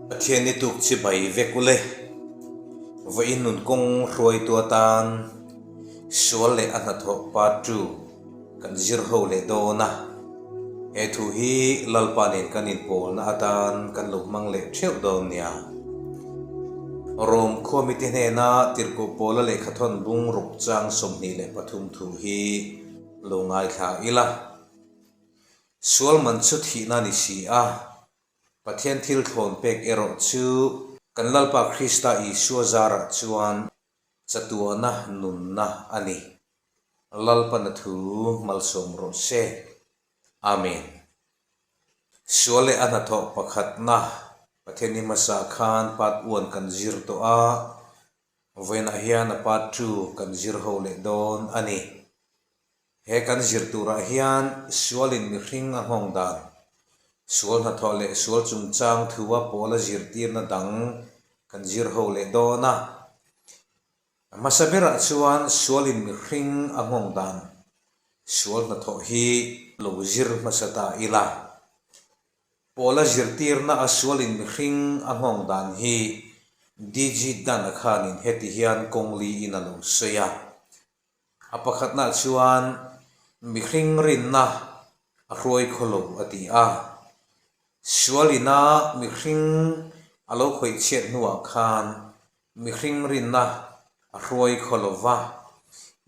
Pathian ni tuk chibai vek ule. Vawiin nun kawng hruaitu atan sual leh a hnathawh part ii kan zir ho leh dawn a. He thu hi Lalpa nen kan inpawlna atan kan lo hmang leh theuh dawn nia. Rom khuamite hnena tirhkoh pawla lehkhathawn bung ruk chang 23 thu hi lo ngaithla ila. Sual man chu thihna ni si a, Pathian thil thlawn pek erawh chu kan Lalpa Krista Isua zarah chuan chatuana nunna a ni. Lalpana thu malsawm rawh se. Amen. Sual leh a hnathawh pakhatna Pathian ni hmasa khan part one kan zir tawh a, vawiinah hian a part two kan zir ho leh dawn a ni. He kan zir turah hian sualin mihring a nghawng dan, sual hnathawh leh sual chungchang thua pawla zirtirna dang kan zir ho leh dawn a. A hmasa berah chuan sualin mihring a nghawng dan, sual hnathawh hi lo zir hmasa ta ila. Pawla zirtirna a sualin mihring a nghawng dan hi DG Dunn-a khanin heti hian kawng liin a lo sawi a. A pakhatnaah chuan mihring rinna a hruai khaw lo a ti a. Sualina mihring a lo khawih chhiat hnuah khan mihring rinna a hruai khaw lo va.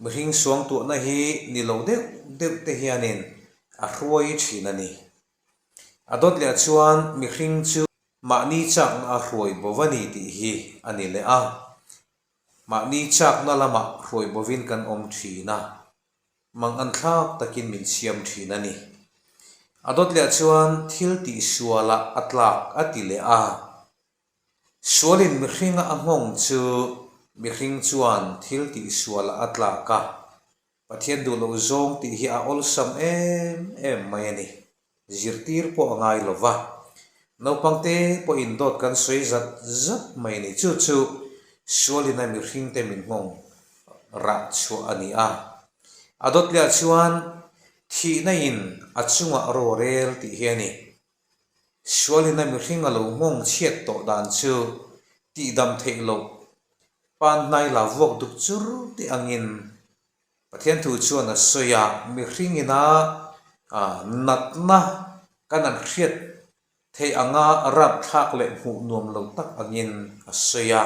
Mihring suangtuahna hi ni lo deuh deuh te hianin a hruai thin a ni. A dawt leh chuan mihring chu mahni chakna a hruai bo va ni tih hi a ni leh a. Mahni chakna lamah hruai bovin kan awm thin a, mang an thlak takin min siam thin a ni. A dawt leh chuan thil tih sualah a tlak a ti leh a. Sualin mihringa a nghawng chu mihring chuan thil tih sualah a tlak a, Pathian duh loh zawng tih hi a awlsam em em mai a ni. Zirtir pawh a ngai lo va. Naupangte pawhin dawt kan sawi zat zat mai a ni. Chu chu sualina mihringte min nghawng rah chhuah a ni a. A dawt leh ah chuan thihna in a chungah ro rel tih hi a ni. Sualina mihring a lo nghawng chhiat tawh dan chu tihdam theih loh pan hnai la vuak duk chur te angin Pathian thu chuan a sawi a, mihring ina natna kan an hriat theih anga rapthlak leh hmuh nuam lo tak angin a sawi a.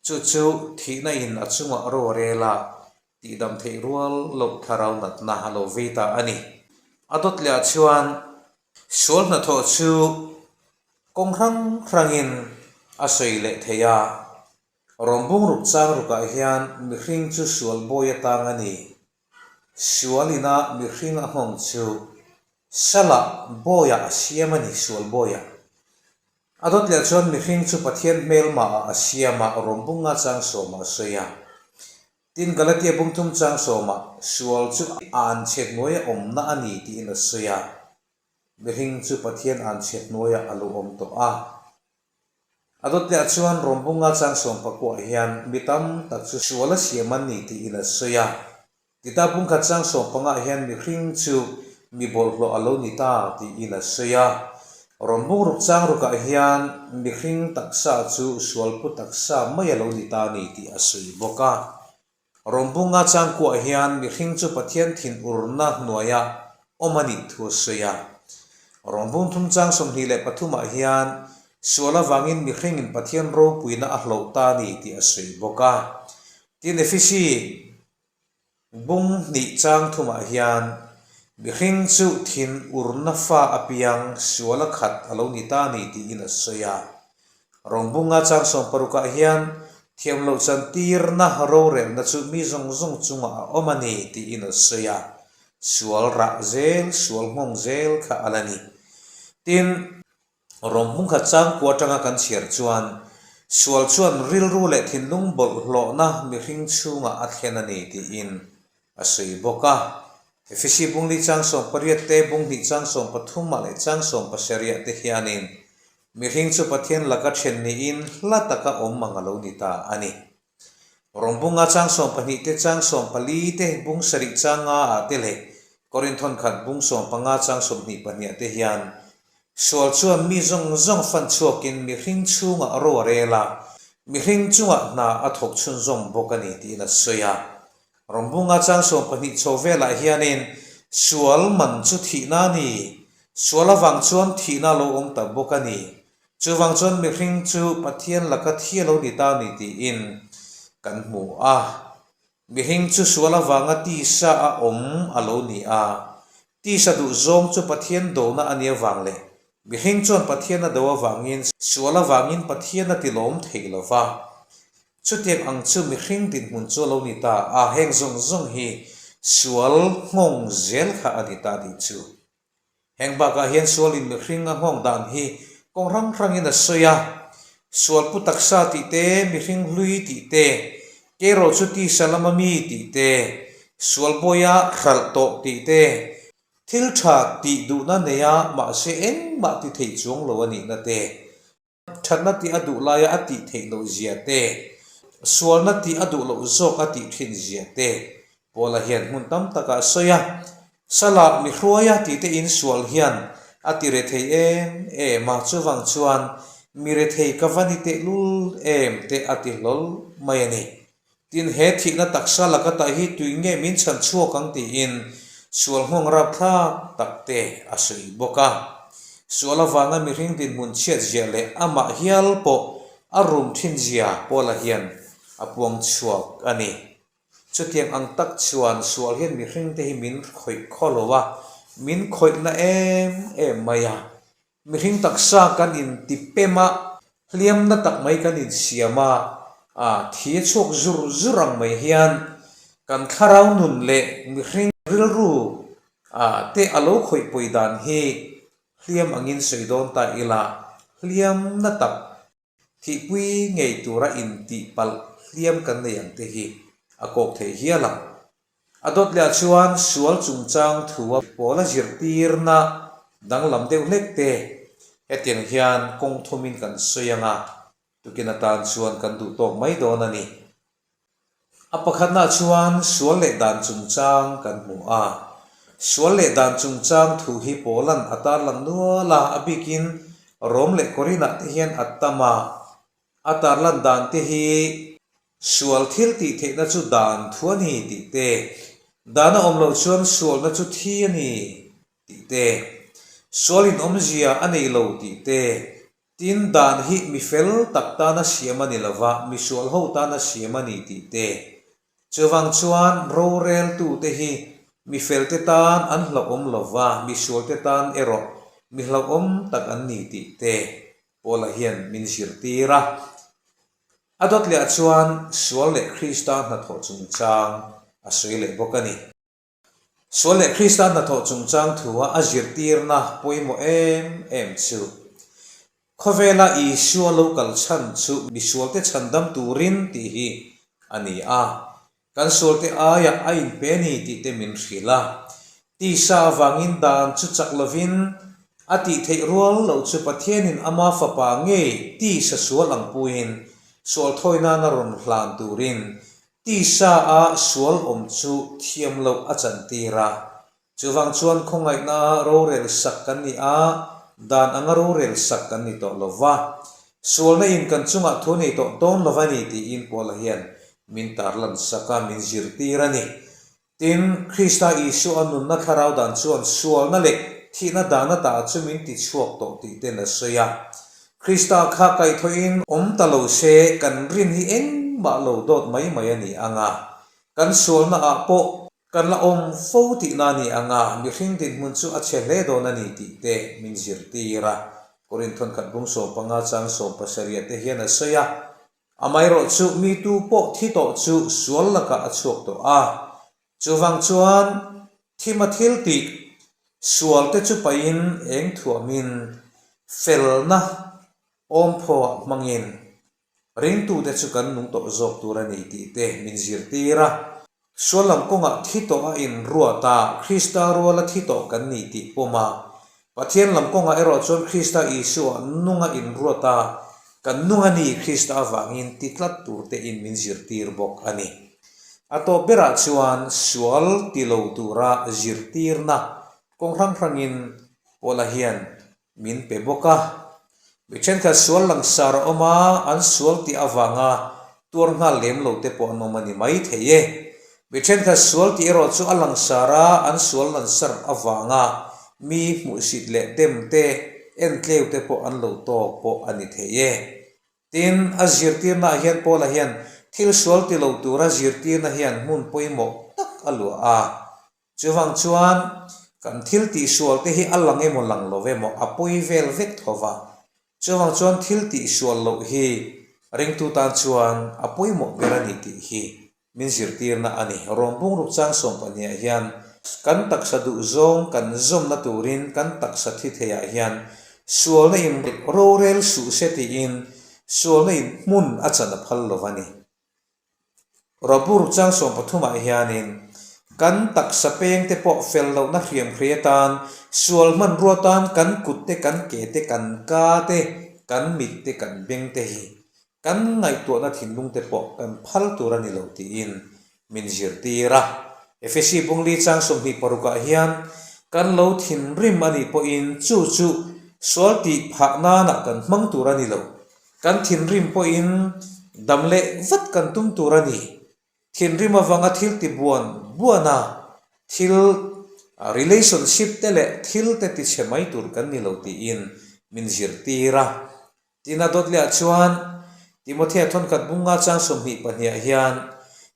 Chu chu thihna in a chungah ro a rel a, tihdam theih rual loh thlarau natna a lo vei ta a ni. A dawt leh ah chuan sual hnathawh chu kawng hrang hrangin a sawi leh thei a, Rawng bung ruk chang rukah hian mihring chu sual bawi atang a ni. Sual ina mihring a nghawng chu salah bawiah a siam a ni, sual bawiah. A dawt leh chuan mihring chu Pathian hmelmaah a siam a, rawng bunga chang sawmah a sawi a. Tin, Galatia bung thum chang sawmah sual chu a anchhet hnuaia awmna a ni tiin a sawi a. Mihring chu Pathian anchhet hnuaiah a lo awm tawh a. A dawt leh chuan Rawngbunga chang sawmpakuah hian mi tam tak chu sual a siam an ni tiin a sawi a. Tita pumkhat chang sawmpangah hian mihring chu mi bawlhhlawh a lo ni ta tiin a sawi a. Rawngbung ruk chang rukah hian mihring taksa chu sualpu taksa mai a lo ni ta a ni tih a sawi bawk a. Rawngbunga changkuah hian mihring chu Pathian thinurna hnuaia awm a nih thu a sawi a. Rawngbung thum chang 23 ah hian sual avangin mihringin Pathian ropuina a hloh ta a ni tih a sawi bawk a. Tin, Efesi bung hnih chang thumah hian mihring chu thinurna fa apiang sual a khat a lo ni ta a ni tiin a sawi a. Rawngbunga chang sawmparukah hian thiamloh chantirna rorelna chu mi zawng zawng chungah a awm a ni tiin a sawi a, sual rah zel, sual nghawng zel kha a la ni. Tin, rawngbung khat changkua atanga kan chhiar chuan sual chuan rilru leh thinlung bawlhhlawhna mihring chhungah a thlen a ni tiin a sawi bawk a. Efesi bungli chang 18 te, bunghnih chang 13 ah leh chang 17 te hianin Mihring chu Pathian laka then niin hla taka awm ang a lo ni ta a ni. Rawngbunga chang 12 te, chang 14 te, bung sarih chang nga ah te leh Korinth thawnkhat bung 15 chang 22 ah te hian. Sual chuan mi zawng zawng fan chhuakin mihring chhungah ro a rel a, mihring chungah hna a thawk chhunzawm bawk a ni tiin a sawi a. Rawngbunga chang 12 chho velah hianin sual man chu thihna a ni, sual avang chuan thihna a lo awm ta bawk a ni. Chuvang chuan mihring chu Pathian laka thi a lo ni ta a ni tiin kan hmu a. Mihring chu sual avanga tisa a awm a lo ni a, tisa duh zawng chu Pathian dona a nih avang leh mihring chuan Pathian a do avangin sual avangin Pathian a tilawm thei lo va. Chutiang ang chu mihring dinhmun chu a lo ni ta a, heng zawng zawng hi sual nghawng zel kha a ni ta tih chu. Heng bakah hian sualin mihring a nghawng dan hi kawng hrang hrangin a sawi a, sual pu taksa tih te, mihring hlui tih te, kerawh chu tisa lama mi tih te, sual bawia hralh tawh tih te, thil tha tih duhna neia mahse engmah ti thei chuang lo a nihna te, Thatna tih a duh laia a tih theih loh zia te, sualna tih a duh loh zawk a tih thin zia te Paula hian hmun tam takah a sawi a. Salah mi hruaia tih te insual hian a ti rethei em em a, chuvang chuan mi rethei ka va ni tehlul em te a ti hlawl mai a ni. Tin, he thihna taksa laka tah hi tui nge min chhan chhuak ang tiin sual nghawng rapthlak tak te a sawi bawk a. Sual avanga mihring dinhmun chhiat zia leh amah hial pawh a rum thin zia Paula hian a puang chhuak a ni. Chutiang ang tak chuan sual hian mihring te hi min khawih khaw lo a, min khawihna em em mai a. Mihring taksa kan intipem a, hliamna tak mai kan insiam a, a thi a chhuak zur zur ang mai hian kan thlarau nun leh mihring rilru a te a lo khawih pawi dan hi hliam angin sawi dawn ta ila, hliamna tak thihpui ngei tura intihpalh hliam kan nei ang te hi a kawk thei hial ang. A dawt leh ah chuan sual chungchang thu a pawl a zirtirna danglam deuh hlek te hetiang hian kawng thumin kan sawi ang a, tukin atan chuan kan duh tawk mai dawn a ni. A pakhatnaah chuan sual leh dan chungchang kan hmu a, sual leh dan chungchang thu hi pawlan a tarlang nual a, a bikin Rom leh Korinah te hian a tam a, A tarlan dan te hi sual thil tih theihna chu dan thu a ni tih te, dan a awm loh chuan sualna chu thi a ni tih te, sual inawmzia a nei lo tih te, tin dan hi mi fel tak tana siam a ni lova mi sual ho tana siam a ni tih te. Chuvang chuan roreltute hi mi felte tan an hlauhawm lova mi sualte tan erawh mi hlauhawm tak an ni tih te. Paula hian min zirtir a. A dawt leh ah chuan sual leh Krista hnathawh chungchang a sawi leh bawk a ni. Sual leh Krista hnathawh chungchang thua a zirtirna pawimawh em em chu, Khawvela Isua lo kal chhan chu misualte chhandam turin tih hi a ni a. Kan sualte aiah a inpe a ni tih te min hrilh a. Tisa avangin dan chu chak lovin a tih theih rual loh chu Pathianin ama fapa ngei tisa sual ang puiin sual thawi nana rawn hlan turin tisa a sual awm chu thiam loh a chantir a. Chuvang chuan khawngaihna rorel sak kan ni a, dan anga rorel sak kan ni tawh lo va. Sualna in kan chungah thu nei tawh dawn lo va ni tiin Paula hian min tarlan sak a, min zirtir a ni. Tin, Krista Isua nunna thlarau dan chuan sualna leh thihna dan ata chu min ti chhuak tawh tih ten a sawi a. Krista kha kaihthawhin awm ta lo se kan rin hi engmah lo dawt mai mai a ni ang a. Kan sualna ah pawh kan la awm fo tihna a ni ang a, mihring dinhmun chu a chhe hle dawn a ni tih te min zirtir a. Korinth thawnkhat bung 15 chang 70 te hian a sawi a, Amaherawh chu mi tu pawh thi tawh chu sual lakah a chhuak tawh a, chuvang chuan thima thil tih sual te chu pahin eng thuamin felna awmphaw ah hmangin Ringtute chu kan nung tawh zawk tur a ni tih te min zirtir a. Sual lam kawngah thi tawh a inruat a, Krista ruala thi tawh kan ni tih pawm a. Pathian lam kawngah erawh chuan Krista Isua nung a inruat a, kan nung a ni Krista avangin ti tlat tur tein min zirtir bawk a ni. A tawp berah chuan sual ti lo tura zirtirna kawng hrang hrangin Paula hian. Min pe bawk a. Mi thenkhat sual langsar a awm a, an sual tih avanga tuar nghal lem lo te pawh an awm a ni mai thei e. Mi thenkhat sual tih erawh chu a langsar a, an sual lansar avanga mi hmuhsit leh dem te, entleu te pawh an lo tawk pawh a ni thei e. Tin, a zirtirnaah hian Paula hian thil sual ti lo tura zirtirna hian hmun pawimawh tak a luah a. Chuvang chuan, kan thil tihsual te hi a lang emaw lang lo emaw a pawi vel vek tho va. Chuvang chuan thil tihsual loh hi ringtu tan chuan a pawimawh ber a ni tih hi min zirtirna a ni. Rawng bungruk chang 12 ah hian kan taksa duhzawng kan zawmna turin kan taksa thi theiah hian sualna in rorel suh se tiin sualna in hmun a chan a phal lo va ni. Rawng bungruk chang 13 ah hianin kan taksa peng te pawh fel lohna hriam hrei atan sual hmanrua tan kan kut te kan ke te kan ka te kan mit te kan beng te hi Kan ngaihtuahna thinlung te pawh kan phal tur a ni lo tiin min zirtir a. Efesi bungli chang 26 ah hian kan lo thinrim a nih pawhin chu chu sual tih phah nanah kan hmang tur a ni lo. Kan thinrim pawhin dam leh vat kan tum tur a ni. Thinrim avanga thil ti buan buan a, thil relationship te leh thil te tichhe mai tur kan ni lo tiin min zirtir a. Tina dawt leh ah chuan Timothea thawnkhat bunga chang 22 ah hian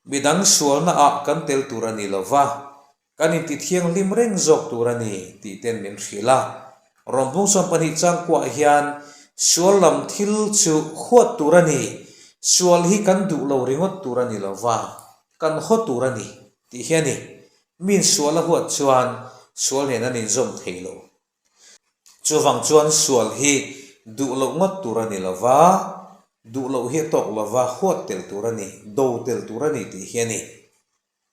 midang sualna ah kan tel tur a ni lo va, kan inti thianghlim reng zawk tur a ni tih ten min hrilh a. Rawng bung 12 chang kuah hian sual lam thil chu huat tur a ni, sual hi kan duh lo ringawt tur a ni lo va, kan haw tur a ni tih hi a ni. Min sual a huat chuan sual nen an inzawm thei lo. Chuvang chuan sual hi duh loh ngawt tur a ni lo va, duh loh hi a tawk lo va, huat tel tur a ni, do tel tur a ni tih hi a ni.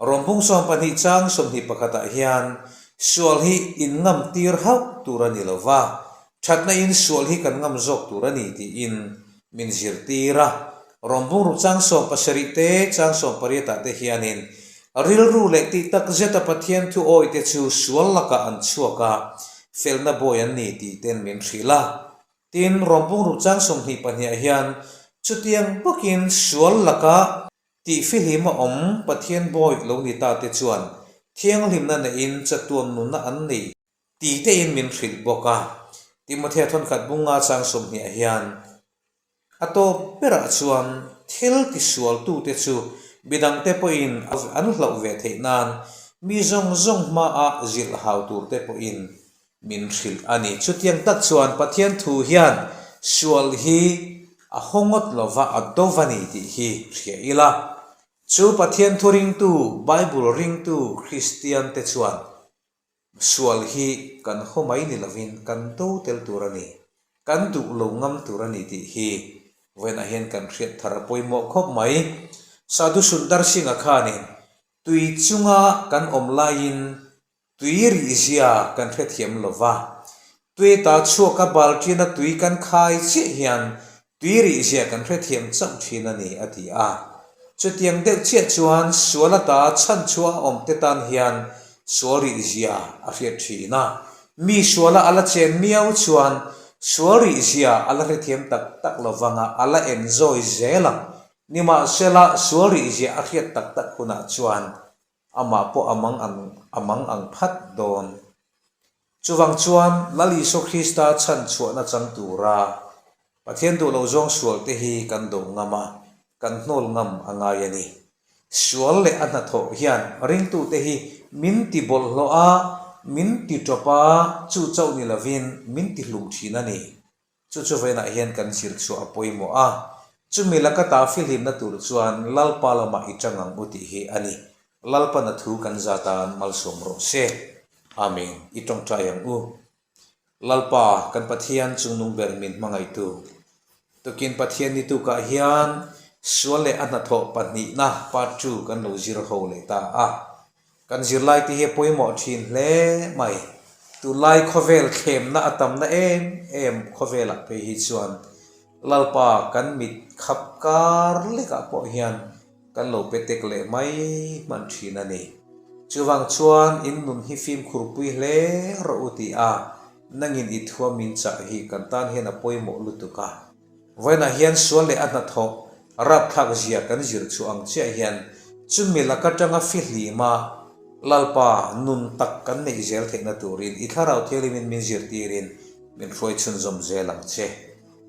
Rawng 12 chang 21 ah hian sual hi inngam tir hauh tur a ni lo va, thatna in sual hi kan ngam zawk tur a ni tiin min zirtir a. Rawng bungruk chang 70 te chang 80 ah te hianin rilru leh tih tak zeta Pathian thu awi te chu sual lakah an chhuak a, felna bawi an ni tih ten min hrilh a. Tin, rawng bungruk chang 22 ah hian chutiang bawkin sual lakah tih fihlim a awm Pathian bawi lo ni ta te chuan thianghlimna neiin chatuan nunna an nei ti tein min hrilh bawk a. Timothea thawnkhat bunga chang 20 ah hian A tawp berah chuan thil tisualtute chu midangte pawhin an hlauh ve theih nan mi zawng zawng hmaah zilh hau turte pawhin min hrilh a ni. Chutiang tak chuan Pathian thu hian sual hi a haw ngawt lova a do va ni tih hi hria ila. Chu Pathian thu ringtu, Bible ringtu Kristiante chuan Sual hi kan haw mai ni lovin kan do tel tur a ni, kan duh lo ngam tur a ni tih hi vawiinah hian kan hriat thar a pawimawh khawp mai. Sadhu Sundar Singh-a khanin tui chunga kan awm laiin tui rihzia kan hrethiam lo va, tui ta chhuaka balṭina tui kan khai chiah hian Tui rihzia kan hrethiam chauh thin a ni, a ti a. Chutiang deuh chiah chuan sual ata chhanchhuah a awm te tan hian sual rihzia a hriat thin a. Mi suala a la chen miau chuan sual rihzia a la hrethiam tak tak lo vanga a la enjoy zel ang. Nimahsela sual rihzia a hriat tak tak hunah chuan amah pawh a mang ang a mang ang phat dawn. Chuvang chuan Lal Isua Krista chhan chhuahna chang tura Pathian duh lo zawng sual te hi kan do ngam a, kan hnawl ngam a ngai a ni. Sual leh a hnathawh hian ringtute hi min ti bawlhhlawh a, min ti tawp a, chu chauh ni lovin min ti hlum thin a ni. Chu chu vawiinah hian kan zir chhuah a pawimawh a, chumi laka ta fihlimna tur chuan Lalpa lamah i tang ang u tih hi a ni. Lalpan a thu kan zat an malsawm rawh se. Amen. I tawngtai ang u. Lalpa, kan Pathian chungnung ber min hmangaihtu. Tukin Pathian ni tukah hian sual leh a hnathawh pahnihna part two kan lo zir ho leh ta a. Kan zirlai te hi a pawimawh thin hle mai. Tunlai khawvel thlemna a tamna em em khawvelah phei hi chuan Lalpa kan mit khap kar lekah pawh hian kan lo pe tek leh mai hman thin a ni. Chuvang chuan in nun hi fimkhur pui hle rawh u ti a. Nangin i thua min chah hi kan tan hian a pawimawh lutuk a. Vawiinah hian sual leh a hnathawh rapthlak zia kan zir chhuah ang chiah hian chumi lak atanga fihlima Lalpa nun tak kan neih zel theihna turin i Thlarau Thianghlimin min zirtirin min hruai chhunzawm zel ang che.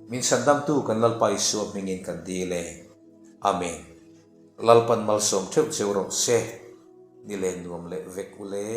Min chhandamtu kan Lalpa Isua hmingin kan dil e. Amen. Lalpan malsawm theuh cheu rawh se. Ni len nuam leh vek ule.